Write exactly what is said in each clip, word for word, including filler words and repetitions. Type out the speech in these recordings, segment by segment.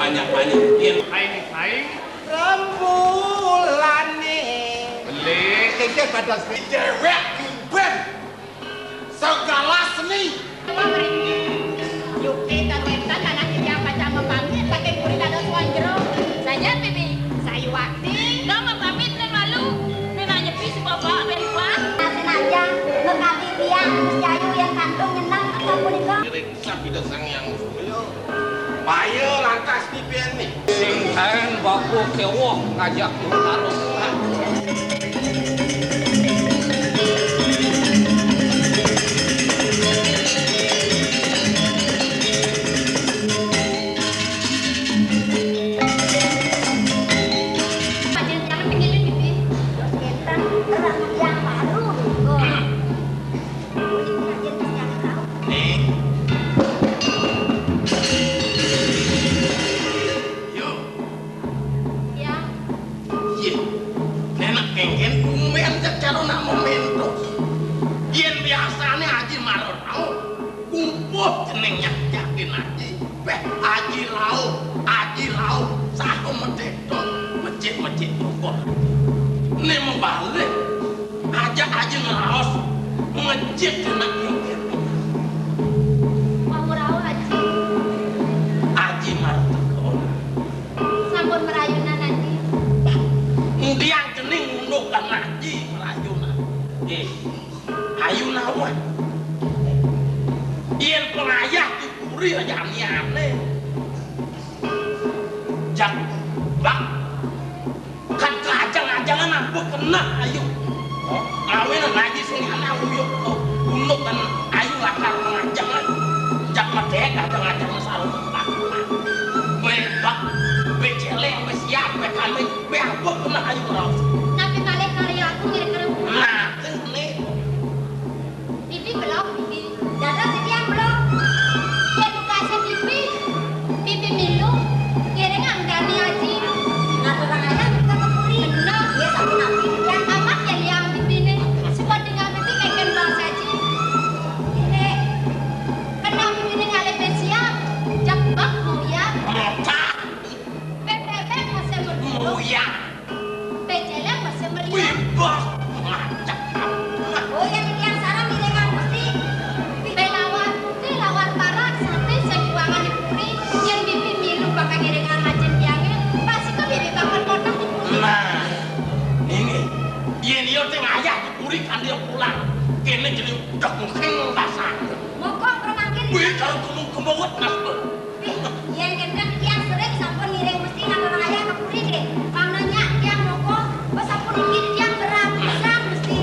Banyak-banyak. Yen aing, aing. Rembulane. Beli. Kengken pada si dewek, ben. Segala seni. Yukti karuetan anak titiang pacang mapamit, saking puri dados wong jero. Saja, Bibi. Sayuwakti. Dong mapamit nang malu. Nang nyepi si Bapak, Bibi, Pak. Nah, senajan mekabi tiang, Gus Jayu yang kantong nyenang, kata punika. Ngiring sabda Sang Hyang Surya. Payo lantas dipeni. Sing kaen baku kewok ngajak taruh. Ajin jangan pinggilin, Bibi. Terus kita terang yang baru. Oh. Nih. Yo. Ya. Yé. Nenek kengken tumben cek cara nak mementos. Yen biasane Aji marot tau, kumpuh jeneng nyak-nyakin Aji. Beh, Aji Rauh, Aji Rauh, saha medhek to, mecik-mecik tokol. Né mabalik, ajak Aji ngraos, mecik anak yang kene. Wau rauh, Aji. Aji marteka. Sampun merayunan, Aji. Ndiang cening unduk kan Aji merayunan. Eh, ayu nawon. Yen pengayah di puri aja ane-ane. Jak, Bang. Kan kajang-ajangan apa kena ayu. Ngawinan lagi sing ana uyuk. Unduk kan ayu lakar ngajang. Jak medhek kajang-ajangan sarung. Kowe, Bang, kowe celek, kowe siap, kowe kami, kowe apa kena ayu raos. Napi malih karya aku ngiring-ngiring. Nah, sing kene. Bibi belum, Bibi. Dados iki yang belum. Yen tugasé Bibi, Bibi milu, ngiring amdani Aji. Ngaturang ayah kita ke puri. Bener. Iya, sampun napi, ya. Amat ya liang Bibi nih. Sebab dengan Bibi kayak bangsa Aji. Ini, kena Bibi nih ngalih pensiap. Jebak mau ya. Mocah. P P P masih mau ya. Peceleng masih meriah. Wibah, ngajak. Oh, ya, titiang sareng ngiringang Gusti. Pelawar putih, lawar parak, sate, sing kuangan di puri. Yen Bibi milu bakal ngiringang ajin tiangé, pasti kok Bibi bakal kotak di puri. Nah, ini, yen iya sing ayah di puri kan dia pulang. Kene jadi udah mungkin pasang. Monggo, mremangke. Wih, kalau kamu kemawat, Mas, Bang. Yen kenten tiyang sering sampun ngiring Gusti ngatur ayah ke puri nggih. Mangda nyak tiyang moko, wes sampun niki tiyang berat pisan Gusti.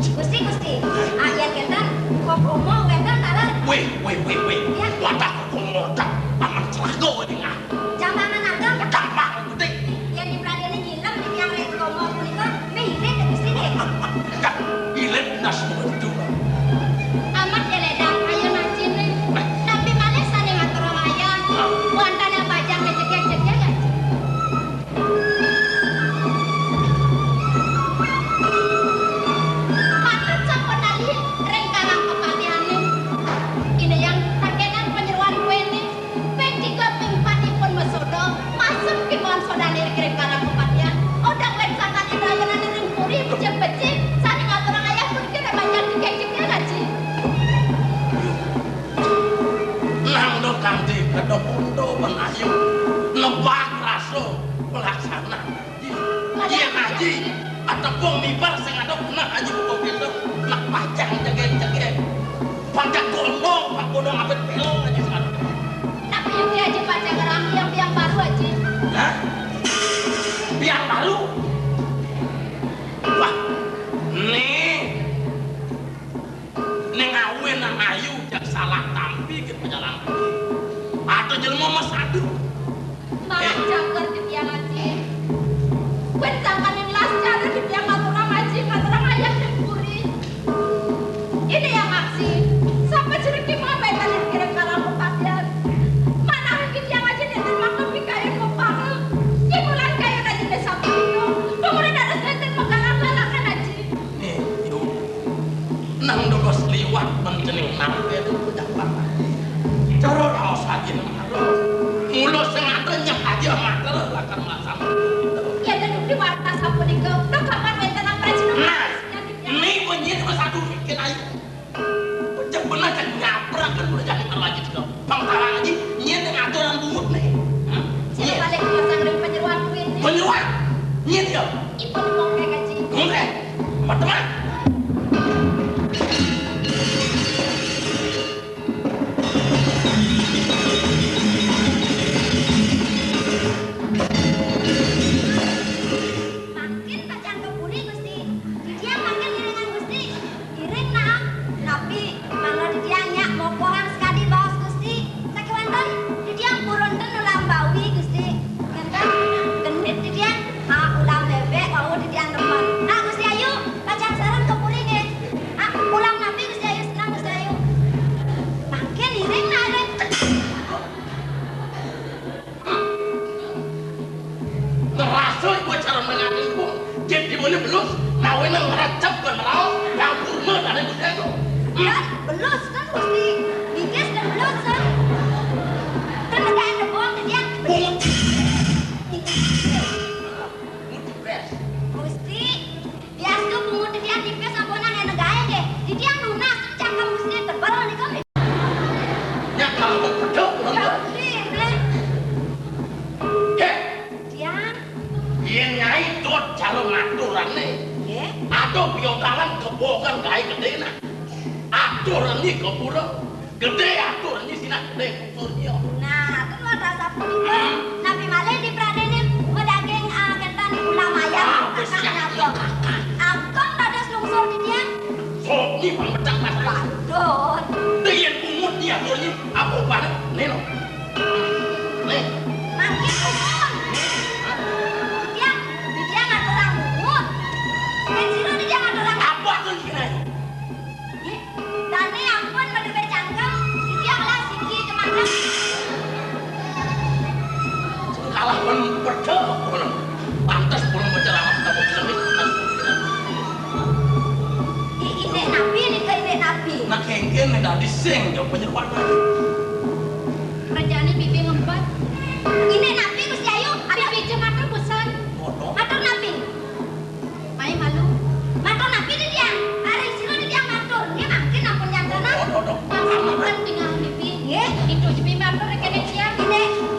Gusti, Gusti. Ah, yen kenten, kok komo wenten taler. Wih, wih, wih, wih. Ya. Wadah komo dak aman celaka kowe ning ah. Jambangan ageng. Gampang gede. Yen dipradene nyilem tiyang rek komo punika, Mirip ya, Gusti, nggih. Ilet nas metu. Amat ya, Ledang, ayo nacine. Tapi malih sane ngatur ayah. Wantane bajang ngejegek-jegek, ya. Patut sampun nali ring karang kepatihane. Ine yang terkenan penyeruan kuene. Ping tiga, ping empat ipun masoda, masem kemawon sodane ring karang kepatihan. Odang len sangkan indrayana ring puri becik-becik, sane ngaturang ayah puniki remanjan jegeg-jegeg, Aji. Nang do kanti kedok undo menayu, nebak rasa pelaksana. Iya, Aji. Atepung miber sing ada punah Aji buka pintu. Nak pacang jegeg-jegeg. Pacang gondong, pak gondong abet pelong Aji sing ada. Nak piye Aji pacang ngerang yang biang baru, Aji? Hah? Biang baru? Wah, nih. Ning awinan ayu jak salah tampi ké penyalang. Ada jelema mas adu. Malah jangkar di tiang aji. Kuwi sangkaning las cara di tiang ngaturang aji, ngaturang ayah ning puri. Ini yang aksi. Sapa jereki mabaitan ing kiring karang kepatian. Manah di tiang aji nenten makna pikayun mupang. Kimulan kayun aji desa punika. Pemuri dados nenten mengkarang lalakan aji. Nih, yuk. Nang dogos liwat mencening nang itu pejabat. Cara raos aji nang ado. Mula sing ado Nyén cuma satu bikin ayu. Pecah bener kan nyabrak kan udah jadi terlanjur juga. Bang Tarang aja, nyén yang aturan bungut nih. Hah? Sini balik ke pasang ring penyeruan kuwi. Penyeruan? Nyén ya? Ibu di bongke gaji. Bongke? Teman-teman. Mangkin pacang ka puri, Gusti. Didiang mangkin iringan Gusti. Iring nah. Napi mangga didiang nyak mokohan sekadi baos Gusti. Sakéwanten didiang purun ten ulam bawi, Gusti. Ngenten genit didiang, ah, ulam bébék wau didiang demen. Nah, Gusti Ayu, pacang sareng ka puri nggih. Ah, ulam napi Gusti Ayu seneng, Gusti Ayu? Mangkin iring nah, Ring. Ngerasa ibu cara mengaku ibu. Jadi mana belus, nawena ngerecep ke neraos, yang kurma dari Gusti Ayu. Hmm. Kan belus kan Gusti. Bingkis dan belus kan. Kan negara ada bohong dia. Bungut. Gusti, biastu pungut titiang tipis sampunang yen negaé nggih. Titiang nunas cangkem Gusti tebel nika. Nya kalau beduk, Gusti, nggih. Heh. Tiang. Yen Nyai dot cara maturané. Nggih. Aduh, piotangan kebokan gaé gedé nah. Atur ni kepura. Gedé atur ni sinah gedé kuturnya. Nah, terus rasa punika. Napi malih dipradénin madaging, ah, kénten ulam ayam. Ah, kakak besi napa? Angkong dados lungsur titiang. Sok ni pang becak mas. Waduh. Dé yén pungut ni atur ni apa banget? Nih lo. Nih. Mangkin pungut. Titiang, titiang ngaturang pungut. Kan sira titiang ngaturang. Apa tuh kira? Nggih. Dané ampun madué cangkem, titiang lah siki kemangkang. Kalah pun pedhe pun. Pantes pun penceramah kamu sengit. I-, inik napi nika, inik napi? Nak kéngkén nek dadi sing jauh penyeruan. Kerjaane pipi ngempet. Inik napi Gusti Ayu? Pipi cemata bosan. Matur napi? Mai malu. Matur napi titiang? Ari sira titiang matur. Nggih mangkin ampun nyantana. Aduh, aduh. Pang sumeken tinggal pipi. Nggih. Itu jepi matur kene tiang. Nggih.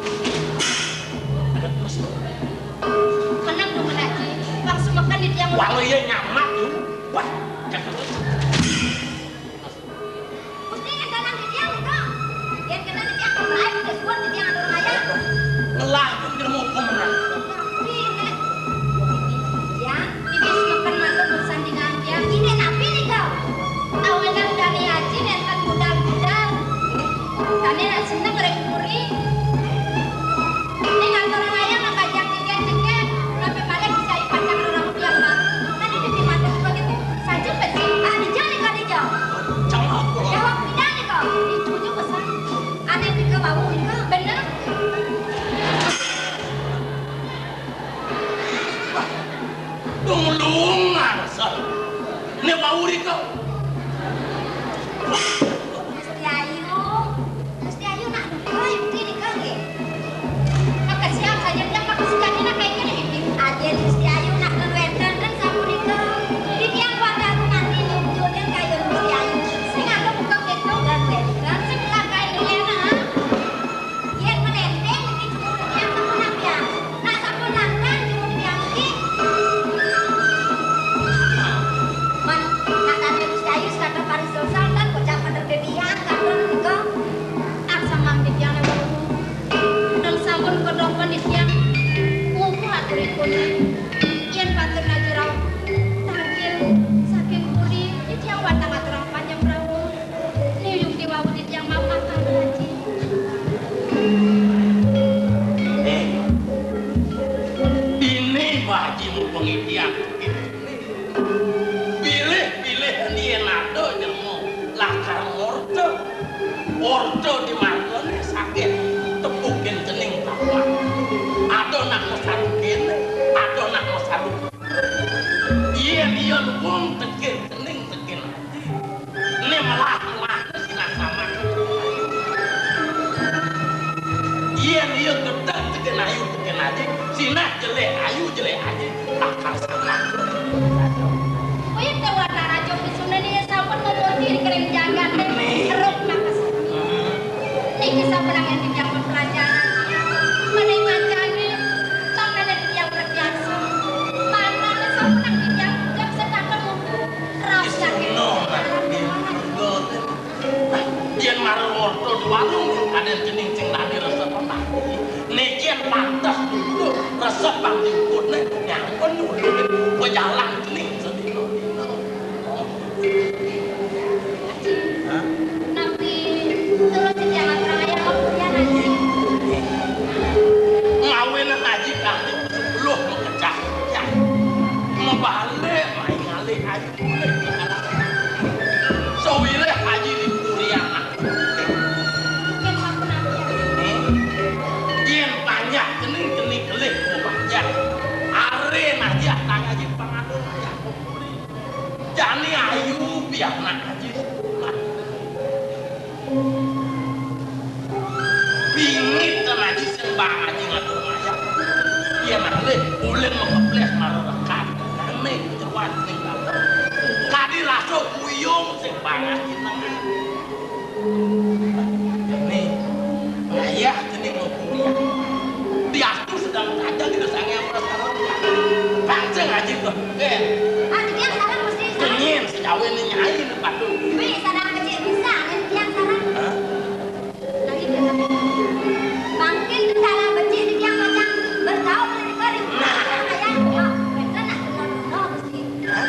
Menang dong menaji. Pang sumeken titiang. Walau iya nyamat yo. Wah, cakep. Gusti ngendalang titiang nika. Yén kena titiang kemlaé, wis suwun titiang atur ngayah. Ngelah pun jelema hukum menang. Tapi nek titiang, titiang sumeken matur nuwun sandingan tiang. Inik napi nika? Awenan Dani Haji nénten budal-budal. Dani seneng ring puri. Ning atur ngayah nang bajang cengkeh-cengkeh, napi malih bisa pacang rerambut yang baru. Kan ini di mata juga gitu. Saja pasti. Ah, dijang nih, Kak, dijang. Jawab tidak nih, Kak. Itu juga pesan. Ada yang ke bawah nih, Kak. Bener. Dung lungar, sal. Ini bau nih, Kak. Gusti Ayu. Gusti Ayu nak duka yukti nika nggih. Makasih apa aja bilang makasih kami nak kayaknya nih bibi. Ajen Gusti Ayu nak ngeluenten kan sapunika. Di tiang kuat aku mati nyujutin kayun Gusti Ayu. Sing ada buka pintu dan wenten. Sing buka kain enak. Yen menenteng iki cuma yang temen ya. Nak sampun nantang, nyuwun diampi. Man, nak tadi Gusti Ayu sekadar paris dosa, kan bocah bener bebihan, kan nika. Aksa mangke tiang lewat. Dan sampun kodopan di tiang. Ngumpul aturipun. Yen patut najurang tangkil saking puri, di tiang watang aturang panjang rawuh. Nuyung diwawu titiang mapan Haji. Eh, ini Pak Haji mumpung titiang. Pilih-pilih yen ada jelema lakar ngorta. Orta di margane saking tepukin cening tawang. Ada nak masarukin, ada nak masarukin. Yen iya luwung tekil cening tekil ati. Né melah-melah sinah samang. Yen iya gedeg tekil ayu tekil ati, sinah jelek ayu jelek ati, bakal samang. Kaya dewa tarajo wis Kapan jemputné, nyangkon nyuruhin pejalan cening sedina-dina. Hah? Napi terus titiang atur ayah, Aji? Ngawinang Aji kanti sepuluh makejang. Ya. Mabalik, mai ngalih Aji. Sawireh Aji di puri anak. Yén sampun ampun. Yén panjak cening, cening kelih panjak. Arin Aji atang Aji pangatur ayah puri. Jani ayu pianak Aji. Bingit kan Aji sing bang Aji ngatur ngayah. Yén malih ulin makeples mara rekan. Nami jeroan ning dalem. Kadi rasa kuyung sing bang Aji nengah. Nih, ngayah cening mau kuliah. Diastu sedang saja kita sange apa sekarang. Bangsa ngaji tuh. Eh. Ah, tiang salah mesti salah. Dingin, sejauh ini nyai nih, Pak. Wih, sadang kecil bisa, nih, tiang salah. Hah? Lagi dia. Mangkin kendala becik di tiang macam bergaul di kering. Nah. Ayah, wah, bener nak kenal-kenal mesti. Hah?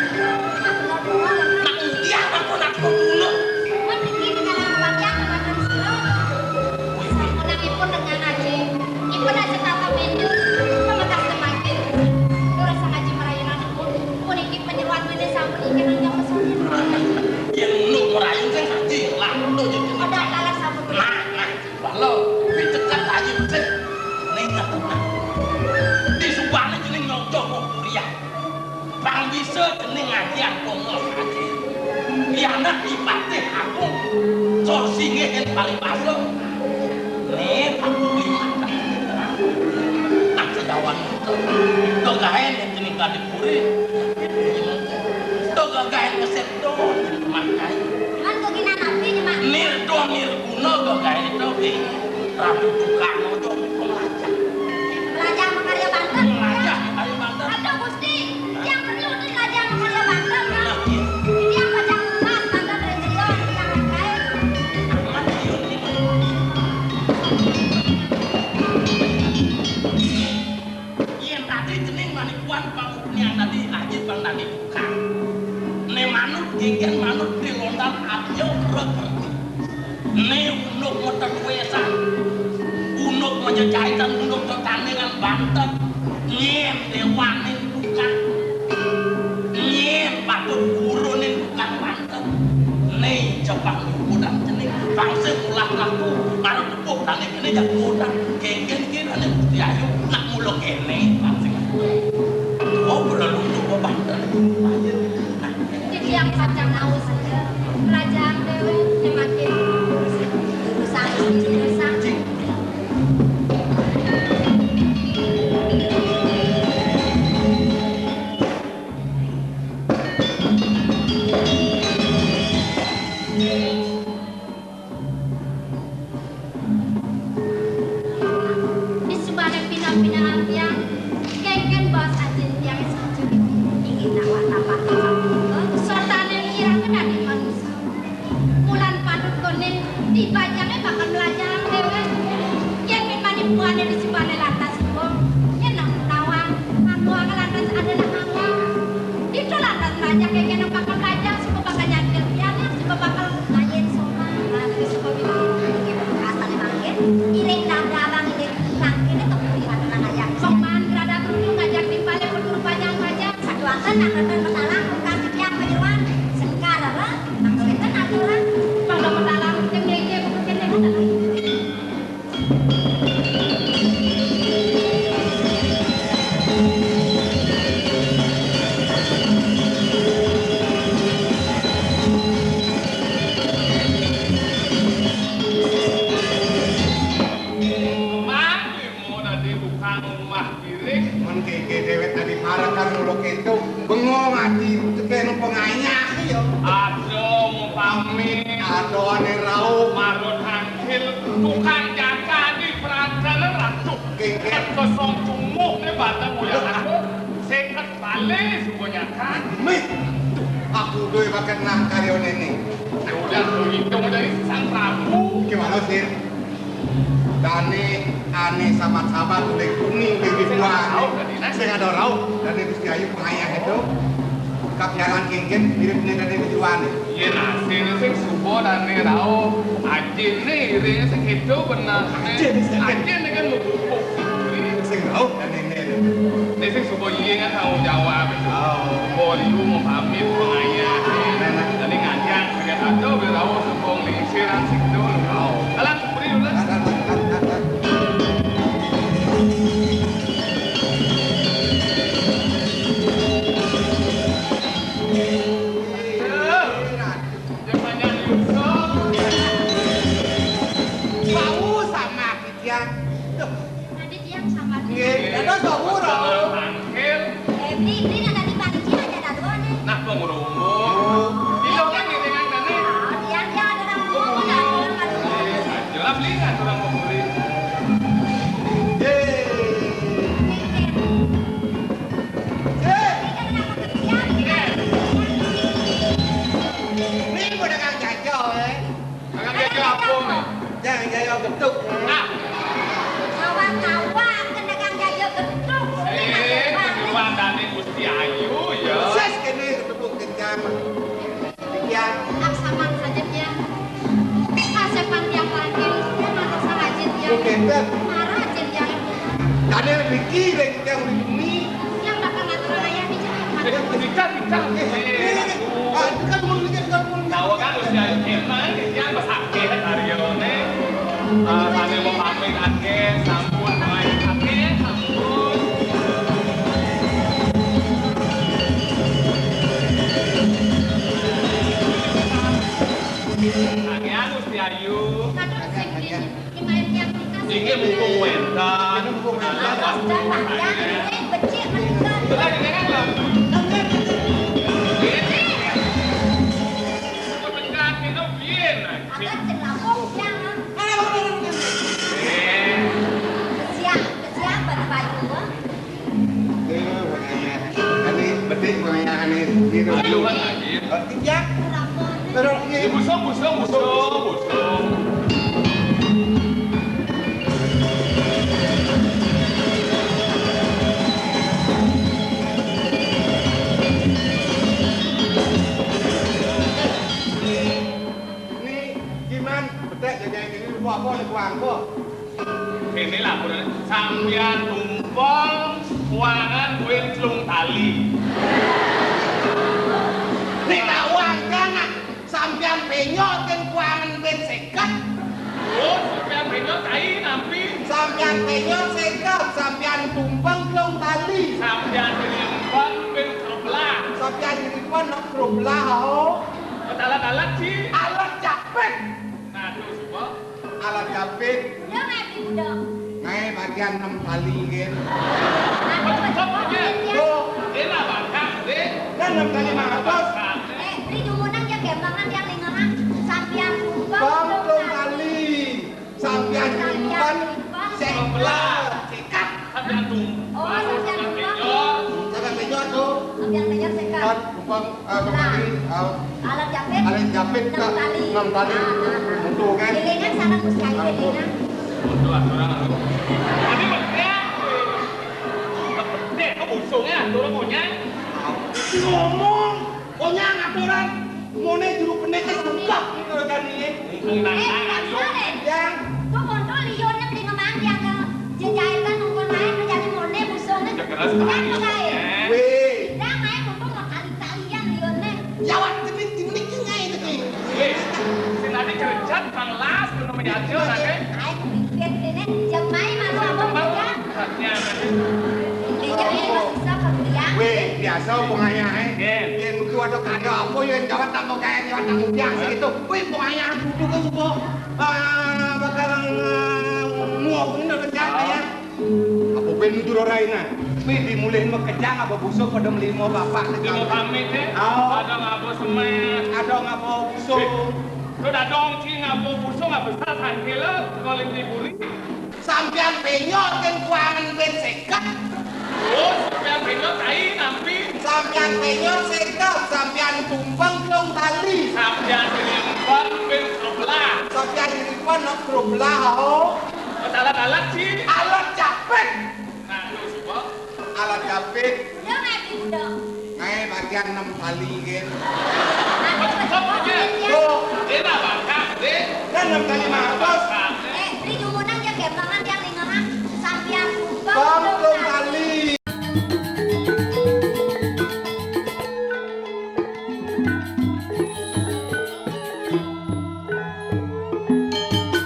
Nak kenal-kenal, nak. Nak ujian aku nak kenal-kenal. Kan begini kalau pakai aku makan siro. Sampun ipun dengan aji. Ipun aja tata menu. Pemekas semakin. Durus sama aji merayu nanipun. Puniki panyeruan mene sampun ingkang anjang mesone. Yén unduk merayu kan ngaji, lah unduk jadi. Ada kalah sampun. Nah, nah, bala, pitekat aji mesih. Ning, nah, nah. Di subane cening nyocok kok kuliah. Pang bisa cening ngajian pongos aji. Pianak ipatih agung. Sor singgih ing paribasa. Nih, aku limat. Nah, sejawan itu. Dogaen yang cening kadi Puri. Tuh gagahin mesin tuh, Mak Kai. Cuman tuh gina napi nih, Mak. Nirdo nirguna gagahin itu, Bi. Ratu tukang ojo melajah. Melajah makarya banten. Melajah makarya banten. Aduh, Gusti, yang perlu tuh melajah makarya banten, Mak. Nah, iya. Ini yang pajak emas, banten renjelion, yang lain. Aman, iya, iya. Yén tadi cening manikuan pangupnian tadi, aji pang tadi tukang. Né manut, genggen manut, né lontal, abya, urut, urut. Né unduk metetuesan, unduk majejaitan, unduk tetandingan banten. Nyén déwaning tukang. Nyén patut guruning tukang banten. Né jepang nyukudan cening, bangsa ulah laku, marang tepuk tanding kéné jago udan. Kéngkén iki ané Gusti Ayu, nak mula kéné, bangsa. Oh, berlalu tuh banten. Titiang pacang naus, kerajaan déwék, né makin. Urusan, urusan. Disubane pina-pina tiang, kéngkén baos ajin tiang setuju. Inggih nawak tapak. Sartane kirang dadi manusa. Mulan patut koné, di bajange bakal mlajahang déwék. Yén pin mani buane disubane lantas wong, yén nak nawang, aku lantas ada nak nawang. Ditu lantas mlajah kéngkén bakal mlajah, suba bakal nyantil pianak, suba bakal layen soman. Nah, suba bilang, asale mangkin, iring dada abang ini, mangkin itu kulihat nang ayah. Soman grada guru ngajak timpale petur panjang-panjang. Saduaken nak nonton matalang, bukan setiap penyuan. Sekar apa? Maksudnya aturan. Pada matalang, kene, kene, kene, kene. Mang, limo dadi tukang umah piring. Men kéngkén déwék dadi parekan mula kéto, bengong ati, tekén pengayah ya. Ada mupami. Ada ané rauh. Marut Tukang jaga di perantara ratu. Kéngkén. Kosong cunguh né batang uyah aku. Seket bale suku jaga. Mih, aku duwe bakat nang karya néné. Udah tuh hitung dari Sang Prabu. Gimana, Sir? Dané ané sabat-sabat uling kuning di Ridwan. Sing ada rauh, dané Gusti Ayu pengayah itu. Kapiaran kénkén mirip né dané Ridwan. Yén asliné sing suba dané rauh, ajiné iring sing kéto bener. Ajiné sing kéto. Ajiné kan mau pupuk. Sing rauh dané né. Né sing suba iring kan tanggung jawab. Oh. Suba liu mau pamit pengayah. Nah, nah. Dané ngajak, ngajak ada, biar rauh suba nglingsir sing kéto. Oh. Alah, Wau sama titiang. Tadi tiang sama. Nggih, dados kok ora. Eh, beli, beli nak tadi pagi aja dah dua nih. Nah, pengrungu. Dilo kan ngiringan kene. Ah, tiang, tiang ada orang ngomong, ada orang ngomong. Jelas beli kan orang ngomong beli. Yeay. Yeay. Ini kan anak pekerjaan, tiang. Ini udah kang jajo, eh. Kang jajo apa, Mek? Kang jajo geduk. Ah. Kawan-kawan kena kang jajo geduk. Eh, kejuandane Gusti Ayu, ya. Ses kene ketemu kencang. Ya. Aksaman saja, ya. Kasepan tiang lagi, ya, marah sama aja, ya. Oke, Beb. Marah aja, ya. Tadi Riki, Riki yang di sini. Yang bakal ngatur ayah di jalan. Eh, nikah, nikah. Eh, eh, eh. Ah, itu kan mau nikah, kan mau nikah. Tahu kan usia emang, dia besakit hari ini. Ah, tadi mau pamit, akeh, sampun, main akeh, sampun. Akehan Gusti Ayu. Kadung sing dini, ki main tiang nikah. Inggih mumpung wénten. Terus dah panjang, ini becik menikah. Betul, ini kan, Bang. Betul, minum, piye, nah? Akan sing lampung, tiang, ah. Eh. Kesian, kesian, Bang Bayu, ah. Ini betik pengayahan ini. Ayo, Wan, lagi. Oh, iya. Terus, iya. Busung, busung, busung, busung. Ini gimana? Betek jajain ini lupa apa, lupa apa? Kene laporan sampeyan tumpeng kuangan duit telung tali. Nek tak uang kan, sampeyan penyot kan kuangan duit seket. Oh, sampeyan penyot kai nampi? Sampeyan penyot seket, sampeyan tumpeng telung tali. Sampeyan nyimpen ping sebelas. Sampeyan nyimpen nok sebelas, oh. Alat-alat, Ci. Alat capek. Nah, terus apa? Alat capit. Yo, ngaji budak. Ngaé bagian enam tali, nggih. Aku betul, nggih. Tuh. Enak banget, nggih. Dan enam tali lima ratus. Eh, beri dumunang ya, gembangan yang lingeran. Sampian tumpeng, Bang, tumpeng tali. Sampian nyimpen, tumpeng. Sempla, sikat. Sampian tumpeng. Oh, sampian tumpeng. Sampian penjor tuh. Sampian penjor sikat. Kan, tumpeng. Ah, kembali, ah, alat jepit. Alat jepit, enam tali. Enam tali. Ah, ah, ah. Betul, kan? Élingan sareng Gusti Ayu, élingan. Betul, aturan. Tadi maksudnya, dek, kok busungnya, aturan punya? Ngomong, punya aturan. Mone juru pendekar suka gitu kan ini. Eh, bukan soalnya. Yang. Tuh, kontrol liurnya beli ngembang, dia ke jejahitan, nungkon main, menjadi mone, busungnya. Ya, keras. Kan, banget, kok, ya. Weh. Dia main, untung, kali Kalian liurné. Jawan jenik-jenik ki ngaé to ki. Wis, sing ati kerejat panglas ngono meyati ora kae. Ae bibit kene jemai malu apa bukan? Iya, iya, bisa kerja. Weh, biasa pengayahe. Nggih. Yen kuwi ada kado apa ya jawab tak mau kae jawab tak mupiang segitu. Kuwi pengayahan duduk kok suka. Ah, bakal eh, muak bener kerjaan ya. Apa ben nuju ora enak? Kuwi dimulih mekejang apa busuk pada melimo bapak. Limo pamit, eh. Oh. Ada ngapa semen? Ada ngapa busuk? Eh, lo dadong ki ngapa busuk ngapa besar sangkela sekolah di buri. Sampean penyot kan kuangan ben seket. Oh, sampean penyot tai nampi. Sampean penyot seket, sampean tumpeng telung tali. Sampean penyot ben sebelah. Sampean nyimpen nok sebelah, oh. Alat-alat sih. Alat capit. Nah, lu semua. Alat capit. Udah nggak sih udah? Ngae bagian enam tali kan. Ada Sok aja. Dia Tuh, Dia lah bangka, deh. kan enam tali matos. Eh, beli dumunan dia kembangan dia lingahan sampian. Bang,